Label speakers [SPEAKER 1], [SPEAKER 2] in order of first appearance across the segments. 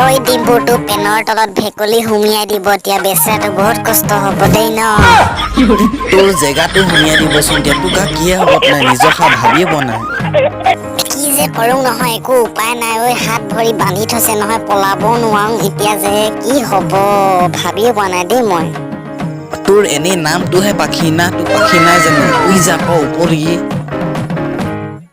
[SPEAKER 1] ঐ ডিম্পুটো, পেনৰ তলত ভেকুলী সুমিয়াই দিব এতিয়া, বেচেৰাটো বহুত কষ্ট হ'ব দেই ন।
[SPEAKER 2] তোৰ জেগাটো সুমিয়াই দিবচোন এতিয়া, তোৰ গা কিয়ে হ'ব নাই, নিজৰ খা ভাবিয়ে পোৱা নাই।
[SPEAKER 1] কি যে কৰোঁ নহয়, একো উপায় নাই ঐ। হাত ভৰি বান্ধি থৈছে নহয়, পলাবও নোৱাৰো। এতিয়া যে কি হ'ব ভাবিয়ে পোৱা নাই দেই মই।
[SPEAKER 2] তোৰ এনেই নামটোহে পাখি না, তোৰ পাখি নাই জানো? উই যা ক ওপৰি।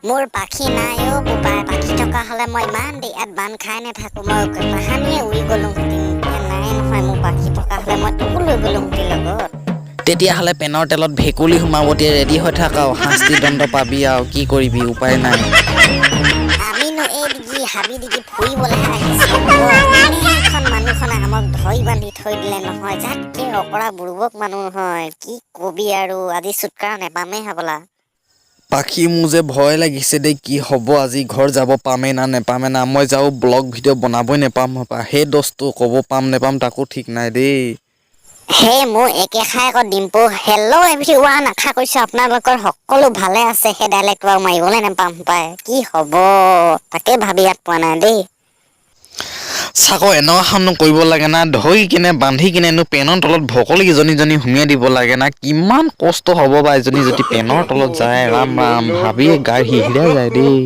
[SPEAKER 1] মোৰ পাখি নাই অ' বোপাই। পাখি থকা হ'লে মই ইমান দেৰি ইয়াত বান্ধ খাই নাথাকোঁ, মই কাহানিয়ে উৰি গ'লোহেঁতেন। এতিয়া নাই নহয়। মোৰ পাখি থকা হ'লে মই তোকো লৈ গ'লোহেঁতেন লগত।
[SPEAKER 2] তেতিয়াহ'লে পেনৰ তেলত ভেকুলী সোমাব, তেতিয়া ৰেডি হৈ থাক আৰু শাস্তি দণ্ড পাবি আৰু কি কৰিবি, উপায় নাই।
[SPEAKER 1] আমিনো এই দিগি হাবি দিগি ফুৰিবলৈহে আহিছিলোঁ। এনেখন মানুহখনে আমাক ধৰি বান্ধি থৈ দিলে নহয়। যাতকে অকৰা বুৰ্বক মানুহ নহয়, কি কবি আৰু, আজি চুটকাৰা নেপামেই হ'বলা।
[SPEAKER 2] পাখি, মোৰ যে ভয় লাগিছে দেই, কি হ'ব আজি, ঘৰ যাব পামেই না নেপামে না। মই যাওঁ ব্লগ ভিডিঅ' বনাবই নেপাম হপাই। সেই দোস্তটো ক'ব পাম নেপাম তাকো ঠিক নাই দেই।
[SPEAKER 1] হে, মোৰ একে খাই আকৌ ডিম্পু। হেল্ল' এভৰি ওৱান, আশা কৰিছোঁ আপোনালোকৰ সকলো ভালে আছে। সেই ডাইলেক্টটো আৰু মাৰিবলৈ নাপাম পাই। কি হ'ব তাকে ভাবি ইয়াত পোৱা নাই দেই।
[SPEAKER 2] চাকৌ এনেকুৱাখনো কৰিব লাগে না, ধৰি কিনে বান্ধি কিনেনো পেনৰ তলত ভেকুলী কেইজনী সুমিয়াই দিব লাগে না। কিমান কষ্ট হ'ব বা এজনী যদি পেনৰ তলত যায়। ৰাম ৰাম, ভাবিয়ে গাৰ শিৰশিৰাই যায় দেই।